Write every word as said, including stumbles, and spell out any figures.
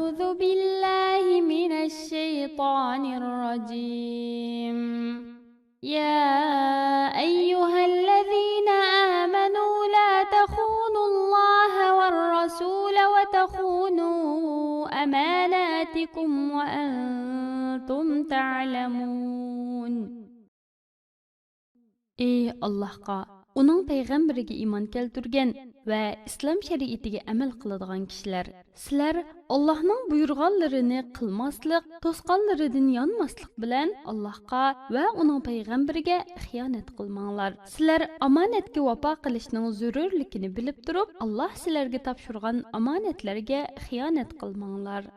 أعوذ بالله من الشيطان الرجيم. يا أيها الذين آمنوا لا تخونوا الله والرسول وتخونوا أماناتكم وأنتم تعلمون. ئى ئاللاھقا، ئۇنىڭ پەيغەمبىرىگە ئىمان كەلتۈرگەن ۋە ئىسلام شەرىئىتىگە ئەمەل قىلىدىغان كىشىلەر! سىلەر ئاللاھنىڭ بۇيرۇغانلىرىنى قىلماسلىق، توسقانلىرىدىن يانماسلىق بىلەن ئاللاھقا ۋە ئۇنىڭ پەيغەمبىرىگە خىيانەت قىلماڭلار. سىلەر ئامانەتكە ۋاپا قىلىشنىڭ زۆرۈرلۈكىنى بىلىپ تۇرۇپ، ئاللاھ سىلەرگە تاپشۇرغان ئامانەتلەرگە خىيانەت قىلماڭلار.